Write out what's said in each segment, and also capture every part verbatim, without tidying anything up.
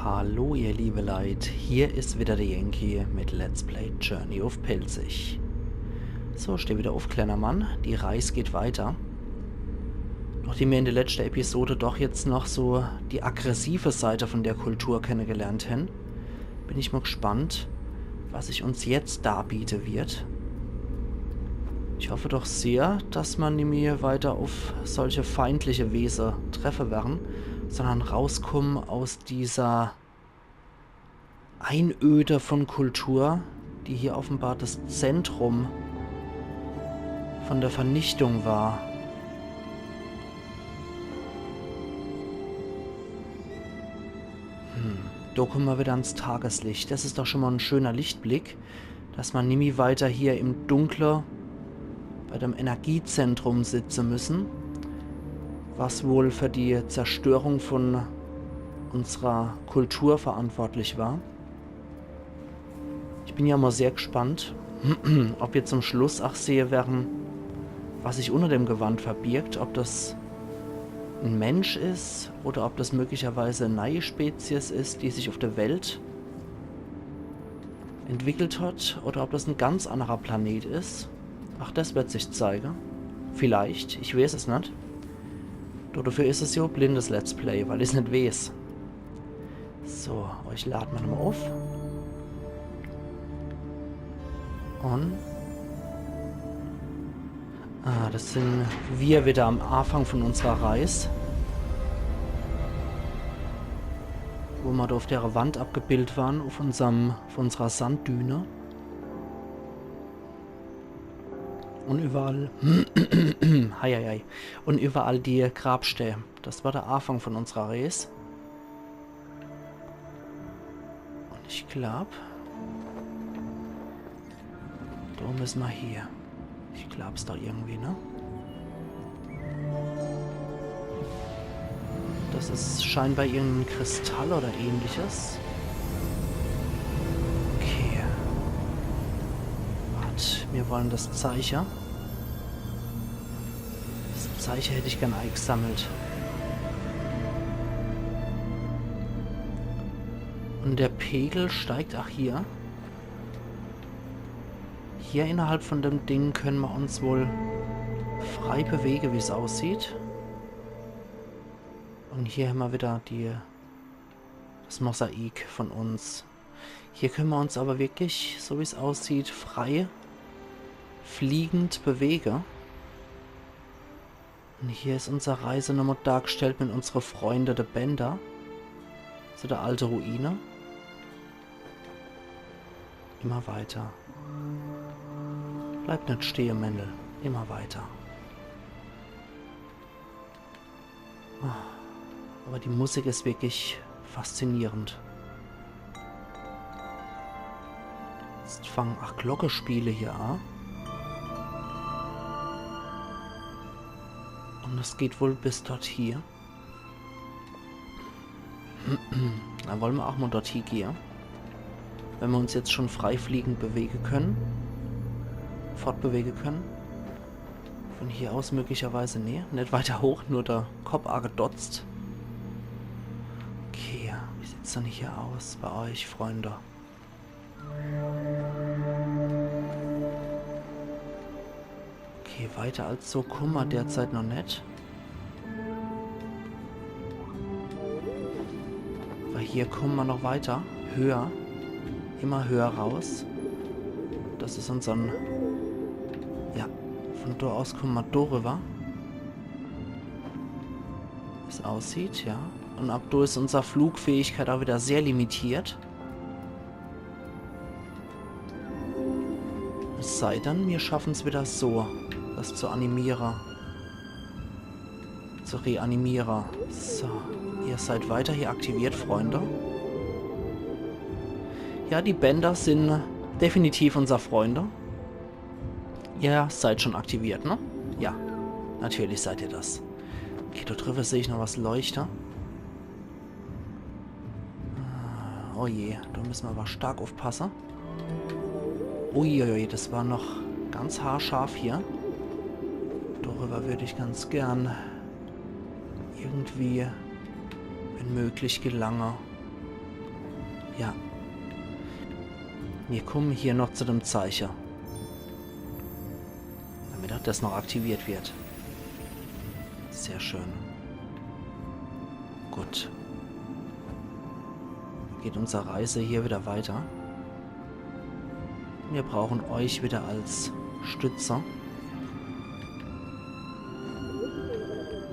Hallo ihr liebe Leit, hier is wieder der Yankee mit Let's Play Journey of Pälzisch. So, steh wieder uff, kleiner Mann, die Reis geht weiter. Nochdem mir in der letschte Episode doch jetzt noch so die aggressive Seite von der Kultur kennegelernt hen, bin ich mol gspannt, was sich uns jetzt darbiete wird. Ich hoffe doch sehr, dass mer nimmi weiter uff solche feindliche Wese treffe werre, sondern rauskumme aus dieser Einöde von Kultur, die hier offenbar das Zentrum von der Vernichtung war. Hm, do kumme mer wieder ans Tageslicht. Das is doch schon mol en schöner Lichtblick, dass mer nimmi weiter hier im Dunkle bei dem Energiezentrum sitze müsse, was wohl für die Zerstörung von unserer Kultur verantwortlich war. Ich bin ja mol sehr gspannt, ob mer zum Schluss ach sehe werre, was sich unter dem Gewand verbirgt, ob das en Mensch is oder ob das möglicherweise e neie Spezies is, die sich uff der Welt entwickelt hat, oder ob das en ganz annerer Planet is. Ach, das wird sich zeige. Vielleicht, ich weeß es net. Do, dofür is es jo blindes Let's Play, weil ich's net weeß. So, euch lad mer nochmol uff. Und Ah, das sin mer wieder am Afang von unserer Reis. Wo mer do uff der Wand abgebildet ware, uff unserm, uff unserer Sanddüne. Und überall, heieiei, und überall die Grabstää. Das war der Afang von unserer Reis. Und ich glaub, do müsse mer hier. Ich glaub's doch irgendwie, ne? Das is scheinbar irgenden Kristall oder ähnliches. Okay. Wart, mir wollen das Zeiche. Das Zeiche hätt ich gern eigsammelt. Und der Pegel steigt, ach hier. Hier innerhalb von dem Ding könne mer uns wohl frei bewege, wie's aussieht. Und hier hämmer wieder die, das Mosaik von uns. Hier könne mer uns aber wirklich, so wie's aussieht, frei fliegend bewege. Und hier is unser Reise nochmol dargestellt mit unsere Freunde, de Bender, zu der alte Ruine. Immer weiter. Bleib net stehe, Männel. Immer weiter. Ah, aber die Musik is wirklich faszinierend. Jetzt fangen, ach, Glockespiele hier an. Und es geht wohl bis dort hier. Dann wolle mer auch mol dort hie gehe. Wenn mer uns jetzt schon frei fliegend bewege könne. Fortbewege könne. Von hier aus möglicherweise, nee, net weiter hoch, nur de Kopp agedotzt. Okay, wie sieht's dann hier aus bei euch, Freunde? Okay, weiter als so kumme mer derzeit noch net. Aber hier kumme mer noch weiter. Höher. Immer höher raus. Das is unsern... Ja, von do aus kumme mer do rüber. Wie's aussieht, ja. Und ab do is unser Flugfähigkeit auch wieder sehr limitiert. Es sei denn, mir schaffen's wieder so, das zu animiere. Zu reanimiere. So, ihr seid weiter hier aktiviert, Freunde. Ja, die Bender sin definitiv unser Freunde. Ihr seid schon aktiviert, ne? Ja, natürlich seid ihr das. Okay, do driwwe seh ich noch was leuchte. Ah, oh je, do müsse mer aber stark uffpasse. Uiuiui, das war noch ganz haarscharf hier. Dorüber würd ich ganz gern irgendwie, wenn möglich, gelange. Ja. Mir kumme hier noch zu dem Zeiche. Damit auch das noch aktiviert wird. Sehr schön. Gut. Geht unsere Reise hier wieder weiter. Wir brauchen euch wieder als Stütze.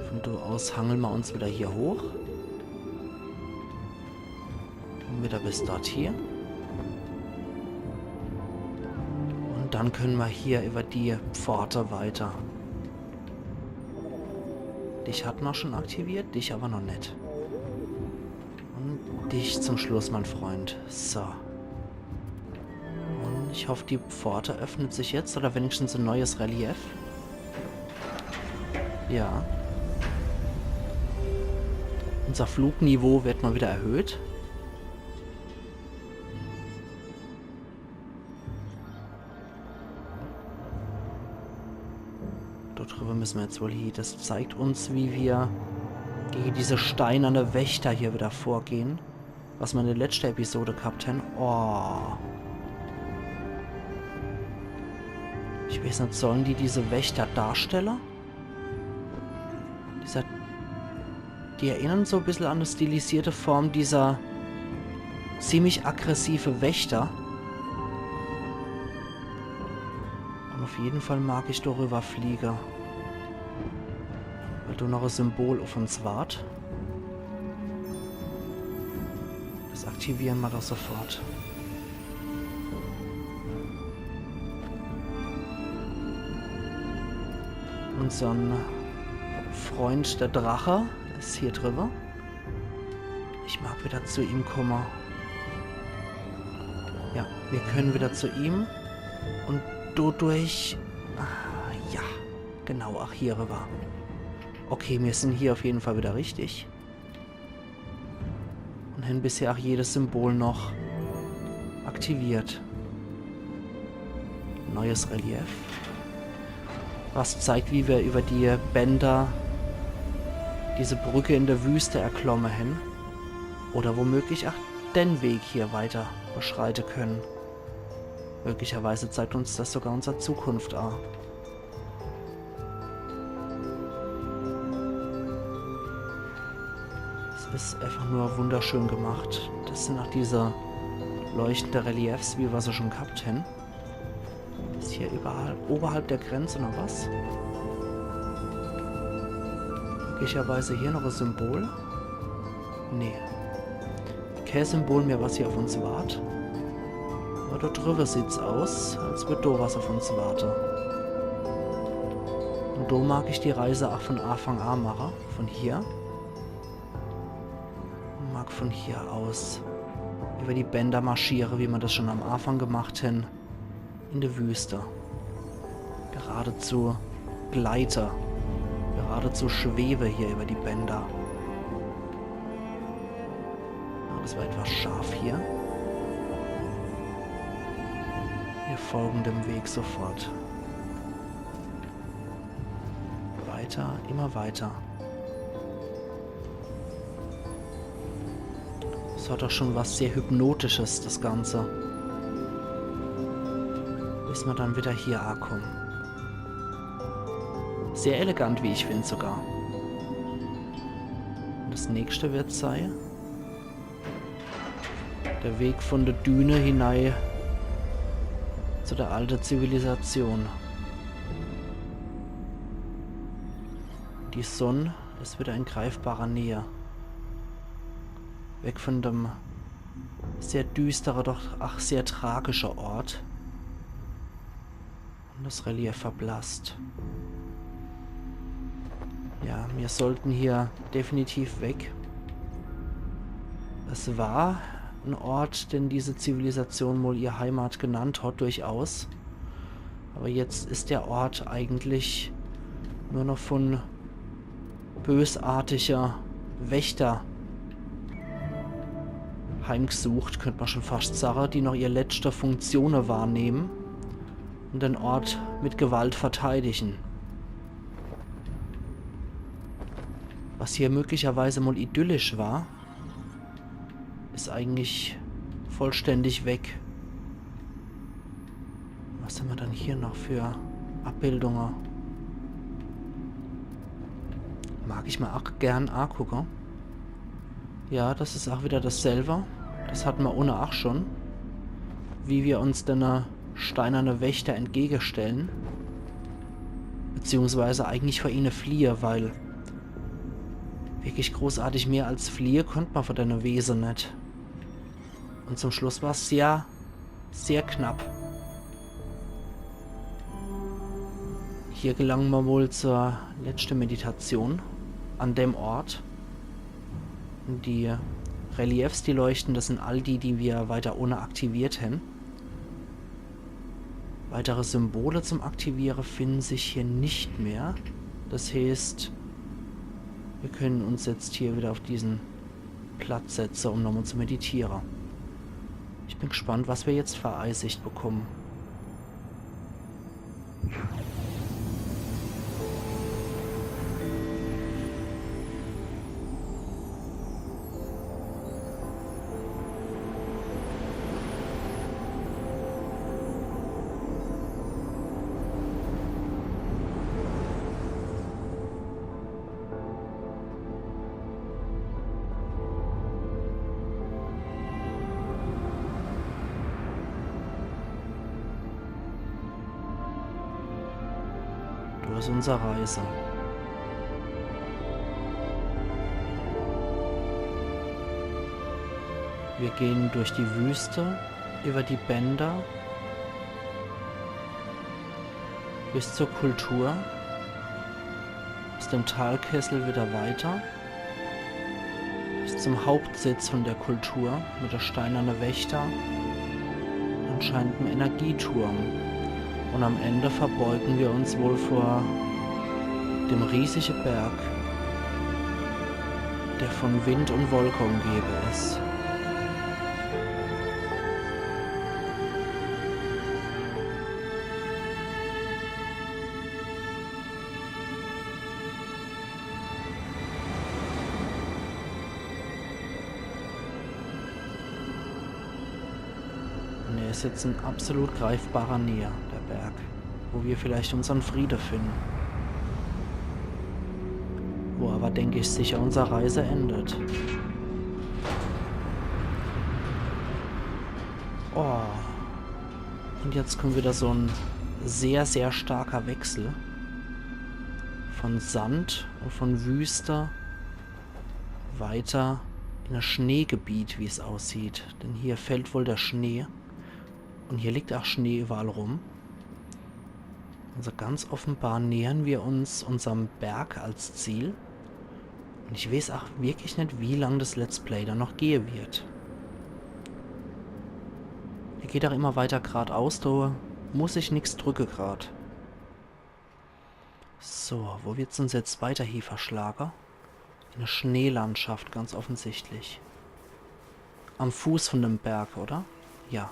Von do aus hangeln wir uns wieder hier hoch. Und wieder bis dort hier. Und dann können wir hier über die Pforte weiter. Dich hat man schon aktiviert, dich aber noch nicht. Und dich zum Schluss, mein Freund. So. Und ich hoffe, die Pforte öffnet sich jetzt oder wenigstens ein neues Relief. Ja. Unser Flugniveau wird mal wieder erhöht. Dort drüber müssen wir jetzt wohl hin. Das zeigt uns, wie wir gegen diese steinerne Wächter hier wieder vorgehen. Was wir in der letzten Episode gehabt haben. Oh. Ich weiß nicht, sollen die diese Wächter darstellen? Dieser, die erinnern so ein bisschen an eine stilisierte Form dieser ziemlich aggressive Wächter. Und auf jeden Fall mag ich darüber fliegen. Weil do noch ein Symbol auf uns wart. Das aktivieren wir doch sofort. Unseren Freund der Drache ist hier drüber. Ich mag wieder zu ihm kommen. Ja, wir können wieder zu ihm. Und dodurch... Ah, ja, genau, ach, hier rüber. Okay, wir sind hier auf jeden Fall wieder richtig. Und haben bisher auch jedes Symbol noch aktiviert. Neues Relief. Was zeigt, wie wir über die Bänder diese Brücke in der Wüste erklomme haben. Oder womöglich auch den Weg hier weiter beschreiten können. Möglicherweise zeigt uns das sogar unsere Zukunft an. Es ist einfach nur wunderschön gemacht. Das sind auch diese leuchtende Reliefs, wie wir sie schon gehabt haben. Ist hier überall oberhalb der Grenze noch was? Möglicherweise hier noch ein Symbol? Nee. Kein Symbol mehr, was hier auf uns wart. Aber dort drüber sieht's aus, als würd do was auf uns warte. Und do mag ich die Reise auch von Anfang an mache. Von hier. Und mag von hier aus über die Bänder marschiere, wie wir das schon am Anfang gemacht haben. In der Wüste. Geradezu gleite. Geradezu schwebe hier über die Bänder. Ah, das war etwas scharf hier. Wir folgen dem Weg sofort. Weiter, immer weiter. Es hat doch schon was sehr Hypnotisches, das Ganze. Bis wir dann wieder hier ankommen. Sehr elegant, wie ich finde sogar. Und das nächste wird sein der Weg von der Düne hinein zu der alten Zivilisation. Die Sonne ist wieder in greifbarer Nähe. Weg von dem sehr düstere, doch ach sehr tragische Ort. Und das Relief verblasst. Ja, wir sollten hier definitiv weg. Es war ein Ort, den diese Zivilisation wohl ihr Heimat genannt hat, durchaus. Aber jetzt ist der Ort eigentlich nur noch von bösartige Wächter heimgesucht, könnte man schon fast sagen, die noch ihr letzte Funktionen wahrnehmen und den Ort mit Gewalt verteidigen. Was hier möglicherweise mal idyllisch war, ist eigentlich vollständig weg. Was hämmer dann hier noch für Abbildunge? Mag ich mer ach gern agucke. Ja, das is ach wieder dasselbe. Das hatten mer unne ach schon. Wie mer uns denne steinerne Wächter entgegestellen. Beziehungsweise eigentlich vor ihne fliehe, weil wirklich großartig mehr als fliehe konnt mer vor denne Wese net. Und zum Schluss war's sehr, sehr knapp. Hier gelange mer wohl zur letzte Meditation an dem Ort. Und die Reliefs, die leuchten, das sind all die, die mer weiter unne aktiviert hän. Weitere Symbole zum Aktiviere finden sich hier nicht mehr. Das heißt, wir können uns jetzt hier wieder auf diesen Platz setze, um nochmal zu meditiere. Ich bin gespannt, was wir jetzt für Eisicht bekommen. Do is unser Reise. Wir gehen durch die Wüste, über die Bänder, bis zur Kultur, aus dem Talkessel wieder weiter, bis zum Hauptsitz von der Kultur mit der steinerne Wächter, anscheinend em Energieturm. Und am Ende verbeugen wir uns wohl vor dem riesige Berg, der von Wind und Wolke umgebe is. Und er is jetzt in absolut greifbarer Nähe, der Berg, wo wir vielleicht unsern Friede finden. Wo aber, denk ich, sicher unsere Reise endet. Oh. Und jetzt kommt wieder so ein sehr, sehr starker Wechsel von Sand und von Wüste weiter in das Schneegebiet, wie es aussieht. Denn hier fällt wohl der Schnee. Und hier liegt auch Schnee überall rum. Also ganz offenbar nähern wir uns unserem Berg als Ziel. Und ich weiß auch wirklich nicht, wie lang das Let's Play dann noch gehen wird. Er geht auch immer weiter gradaus, da muss ich nix drücke grad. So, wo wird's uns jetzt weiter hie verschlage? Eine Schneelandschaft, ganz offensichtlich. Am Fuß von dem Berg, oder? Ja.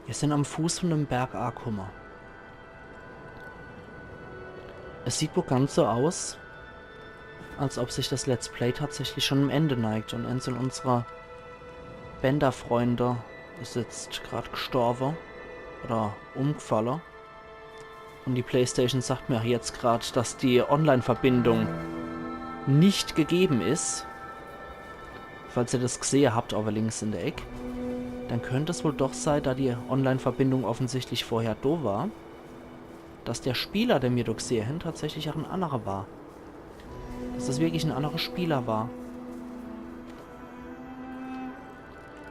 Wir sind am Fuß von dem Berg akumme. Es sieht wohl ganz so aus, als ob sich das Let's Play tatsächlich schon dem Ende neigt und eins von unsere Bänderfreunde is jetzt grad gestorbe oder umgefalle. Und die Playstation sagt mir auch jetzt grad, dass die Online-Verbindung nicht gegeben is. Falls ihr das gesehe habt, aber links in der Eck, dann könnt es wohl doch sei, da die Online-Verbindung offensichtlich vorher do war, dass der Spieler, den mir do gesehe hen, tatsächlich auch ein anderer war. Dass das wirklich ein anderer Spieler war.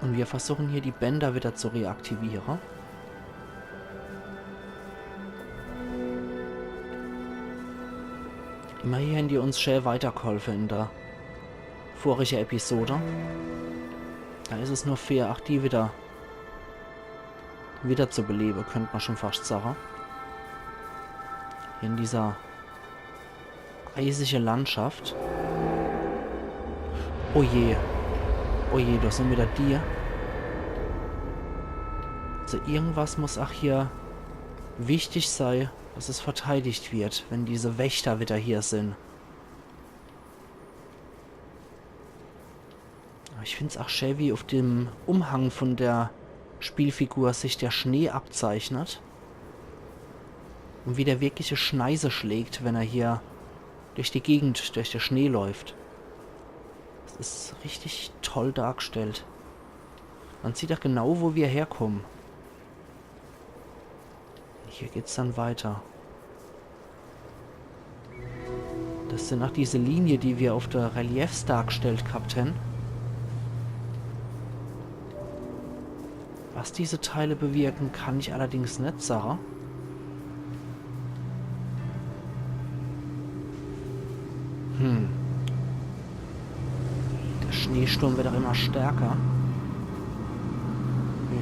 Und wir versuchen hier die Bänder wieder zu reaktivieren. Immerhin haben die uns schön weitergeholfen in der vorigen Episode. Da is es nur fair, auch die wieder, wieder zu beleben, könnte man schon fast sagen. Hier in dieser eisige Landschaft. Oh je. Oh je, das sind wieder die. Also irgendwas muss auch hier wichtig sei, dass es verteidigt wird, wenn diese Wächter wieder hier sind. Ich find's ach schä, wie uff dem Umhang vun der Spielfigur sich der Schnee abzeichnet. Un wie der wirkliche Schneise schlägt, wenn er hier durch die Gegend, durch de Schnee läuft. Das is richtig toll dargestellt. Man sieht ach genau, wo mer herkommen. Hier geht's dann weiter. Das sin ach diese Linie, die mer uff de Reliefs dargestellt gehabt hän. Was diese Teile bewirken, kann ich allerdings net sage. Hm. Der Schneesturm wird ach immer stärker.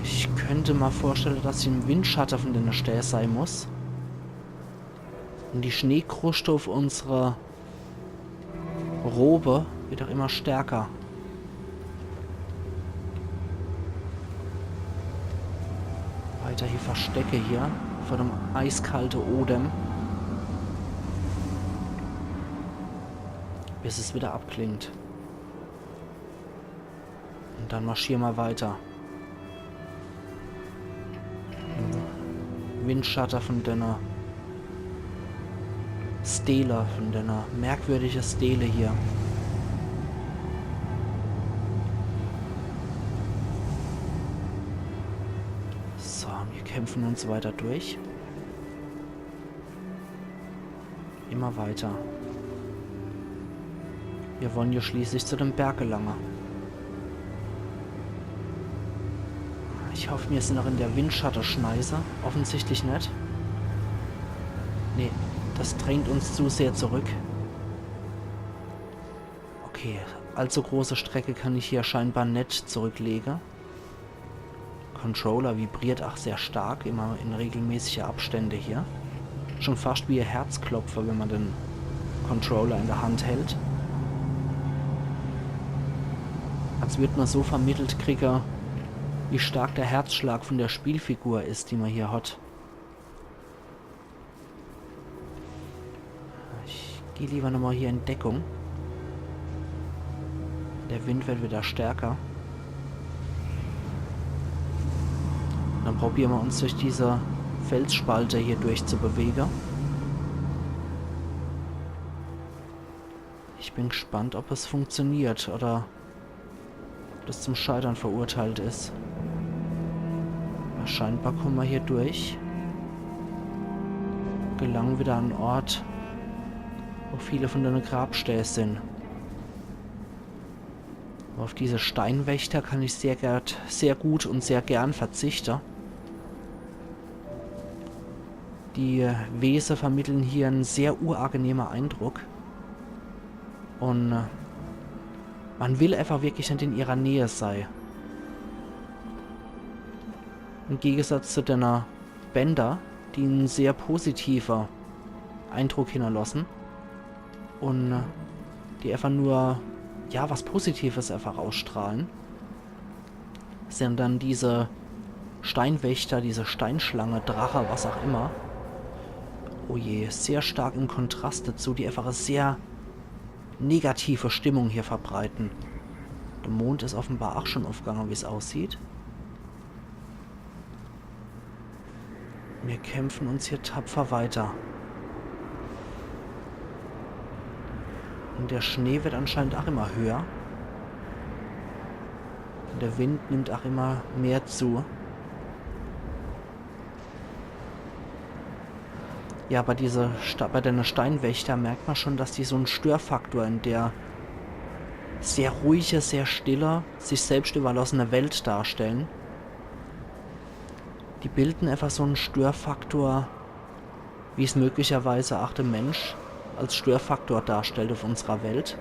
Ich könnt mer vorstelle, dass ich im Windschatte vun denne Stää sei muss. Un die Schneekruscht uff unsere Robe wird ach immer stärker. Weiterhin verstecke hier vor dem eiskalte Odem. Bis es wieder abklingt. Un dann marschiere mer weiter. Im Windschatte vun denne Stele, vun denne merkwürdige Stele hier. So, mer kämpfen uns weiter durch. Immer weiter. Mir wollen jo schließlich zu dem Berg gelange. Ich hoff, mir sin noch in der Windschatte-Schneise. Offensichtlich net. Nee, das drängt uns zu sehr zurück. Okay, allzu große Strecke kann ich hier scheinbar net zurücklege. Controller vibriert ach sehr stark, immer in regelmäßige Abstände hier. Schon fascht wie e Herzklopfe, wenn mer den Controller in der Hand hält. Als würd mer so vermittelt kriege, wie stark der Herzschlag vun der Spielfigur is, die mer hier hat. Ich geh lieber nochmal hier in Deckung. Der Wind wird wieder stärker. Dann probiere mer uns durch diese Felsspalte hier durchzubewege. Ich bin gespannt, ob es funktioniert oder ob das zum Scheitern verurteilt is. Na, scheinbar komme mer hier durch. Gelangen wieder an en Ort, wo viele von dene Grabstää sin. Aber auf diese Steinwächter kann ich sehr, gert, sehr gut und sehr gern verzichte. Die Wese vermitteln hier en sehr urangenehmer Eindruck. Und, äh, man will einfach wirklich net in ihrer Nähe sei. Im Gegensatz zu dene Bänder, die en sehr positiver Eindruck hinnerlossen. Und, äh, die einfach nur, ja, was Positives einfach ausstrahlen. Sind dann diese Steinwächter, diese Steinschlange, Drache, was auch immer. Oh je, sehr stark im Kontrast dazu, die einfach e sehr negative Stimmung hier verbreiten. Der Mond is offenbar auch schon aufgegangen, wie's aussieht. Wir kämpfen uns hier tapfer weiter. Und der Schnee wird anscheinend auch immer höher. Und der Wind nimmt auch immer mehr zu. Ja, bei, diese Sta-, bei dene Steinwächter merkt man schon, dass die so en Störfaktor in der sehr ruhige, sehr stille, sich selbst überlassene Welt darstellen. Die bilden einfach so en Störfaktor, wie's möglicherweise auch der Mensch als Störfaktor darstellt auf unserer Welt,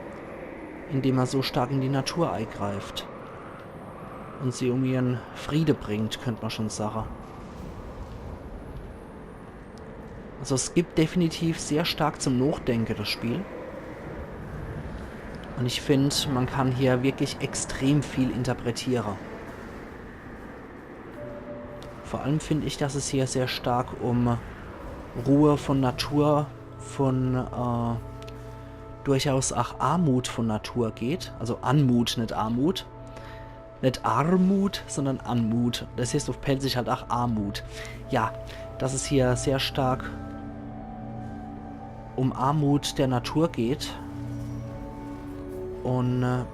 indem er so stark in die Natur eingreift und sie um ihren Friede bringt, könnt man schon sagen. Also es gibt definitiv sehr stark zum Nachdenken, das Spiel. Und ich find, man kann hier wirklich extrem viel interpretieren. Vor allem find ich, dass es hier sehr stark um Ruhe von Natur, von, äh, durchaus auch Armut von Natur geht. Also Anmut, net Armut. Net Armut, sondern Anmut. Das heißt uff Pälzisch halt ach Armut. Ja, dass es hier sehr stark um Armut der Natur geht und äh,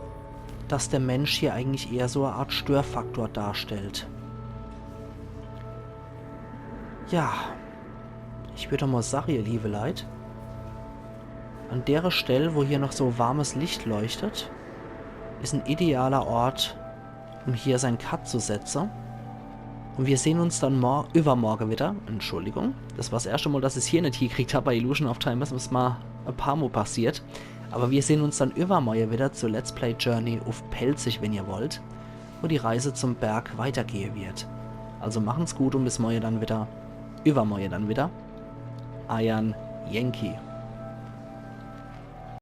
dass der Mensch hier eigentlich eher so e Art Störfaktor darstellt. Ja, ich würd mol sache, ihr liebe Leit, an dere Stell, wo hier noch so warmes Licht leuchtet, is en idealer Ort, um hier sein Cut zu setze. Und wir sehen uns dann mor übermorge wieder. Entschuldigung, das war's erschte Mol, dass ich's hier net hiekriegt hab bei Illusion of Time. Das is mir e paar Mol passiert. Aber wir sehen uns dann übermorge wieder zu Let's Play Journey uff Pälzisch, wenn ihr wollt, wo die Reise zum Berg weitergehe wird. Also machen's gut und bis morge dann wieder. Übermorge dann wieder. Eiern Yankee.